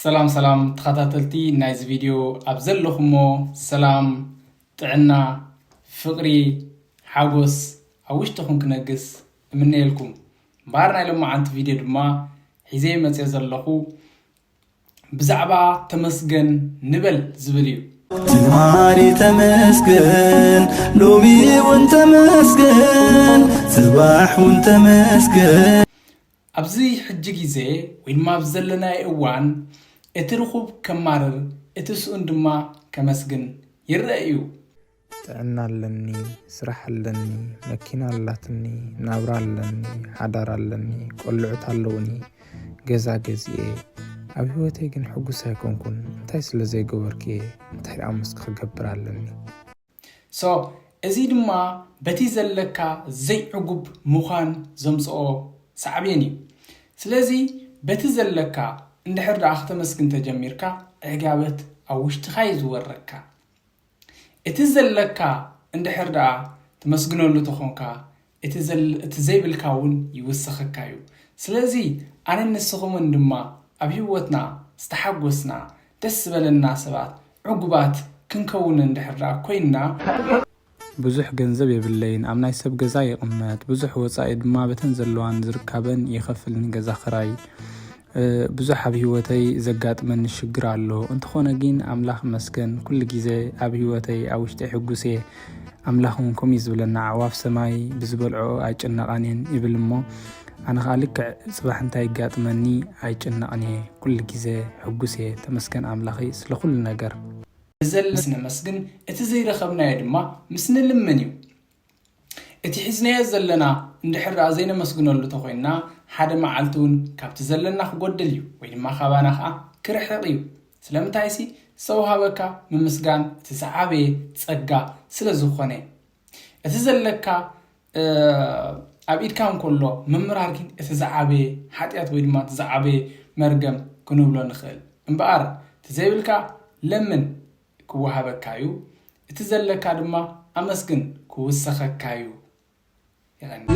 ሰላም ሰላም ተኸታተልቲ ናይዚ ቪድዮ፣ ኣብ ዘለኹሞ ሰላም፣ ጥዕና፣ ፍቕሪ፣ ሓጎስ ኣብ ውሽጥኹም ክነግስ እምነየልኩም። እምበኣር ናይ ሎማዓንቲ ቪድዮ ድማ ሒዘ መፅየ ዘለኹ ብዛዕባ ተመስገን ንበል ዝብል እዩ። ትማሊ ተመስገን፣ ሎሚ እውን ተመስገን፣ ጽባሕ እውን ተመስገን። ኣብዚ ሕጂ ግዜ ወይ ድማ ኣብዚ ዘለናዮ እዋን እቲ ርኹብ ከማርር እቲ ስኡን ድማ ከመስግን ይረአ እዩ። ጥዕና ኣለኒ፣ ስራሕ ኣለኒ፣ መኪና ኣላትኒ፣ ናብራ ኣለኒ፣ ሓዳር ኣለኒ፣ ቆልዑት ኣለውኒ፣ ገዛ ገዚኤ። ኣብ ህይወተይ ግን ሕጉስ ኣይኮንኩን። እንታይ ስለ ዘይገበርኩ እየ? እንታይ ደኣ ምስኪ ክገብር ኣለኒ? So እዚ ድማ በቲ ዘለካ ዘይዕጉብ ምዃን ዘምፅኦ ሳዕቤን እዩ። ስለዚ በቲ ዘለካ እንድሕር ደኣ ክተመስግን ተጀሚርካ ዕጋበት ኣብ ውሽጥኻ እዩ ዝወረካ። እቲ ዘለካ እንድሕር ደኣ ትመስግነሉ ተኾንካ እቲ ዘል- እቲ ዘይብልካ እውን ይውስኸካ እዩ። ስለዚ ኣነን ንስኹምን ድማ ኣብ ህይወትና ዝተሓጎስና ደስ ዝበለና ሰባት ዕጉባት ክንከውን እንድሕር ደኣ ኮይንና ብዙሕ ገንዘብ የብለይን፣ ኣብ ናይ ሰብ ገዛ ይቕመጥ፣ ብዙሕ ወፃኢ ድማ በተን ዘለዋን ዝርካበን ይኸፍል ንገዛ ክራይ። ብዙሕ ኣብ ህይወተይ ዘጋጥመኒ ሽግር ኣሎ። እንተኾነ ግን ኣምላኽ ይመስገን ኩሉ ግዜ ኣብ ህይወተይ ኣብ ውሽጠይ ሕጉስ እየ። ኣምላኽ እውን ከምኡ እዩ ዝብለና፣ ኣዕዋፍ ሰማይ ብዝበልዕኦ ኣይጭነቓን እየን ይብል እሞ ኣነ ኸዓ ልክዕ ጽባሕ እንታይ ይጋጥመኒ ኣይጭነቕን እየ። ኩሉ ግዜ ሕጉስ እየ። ተመስገን ኣምላኸይ ስለ ኩሉ ነገር። ንዘለስ ነመስግን፣ እቲ ዘይረኸብናዮ ድማ ምስ ንልምን እዩ። እቲ ሒዝናዮ ዘለና እንድሕር ደኣ ዘይነመስግነሉ ተኾይንና ሓደ መዓልቲ እውን ካብቲ ዘለና ክጎድል እዩ ወይ ድማ ካባና ኸዓ ክርሕቕ እዩ። ስለምንታይሲ ዝተውሃበካ ምምስጋን እቲ ዝዓበየ ጸጋ ስለ ዝኾነ እቲ ዘለካ ኣብ ኢድካ እንከሎ ምምራር ግን እቲ ዝዓበየ ሓጢኣት ወይ ድማ እቲ ዝዓበየ መርገም ክንብሎ ንኽእል። እምበኣር እቲ ዘይብልካ ለምን ክወሃበካ እዩ፣ እቲ ዘለካ ድማ ኣመስግን ክውሰኸካ እዩ። የቐኒ።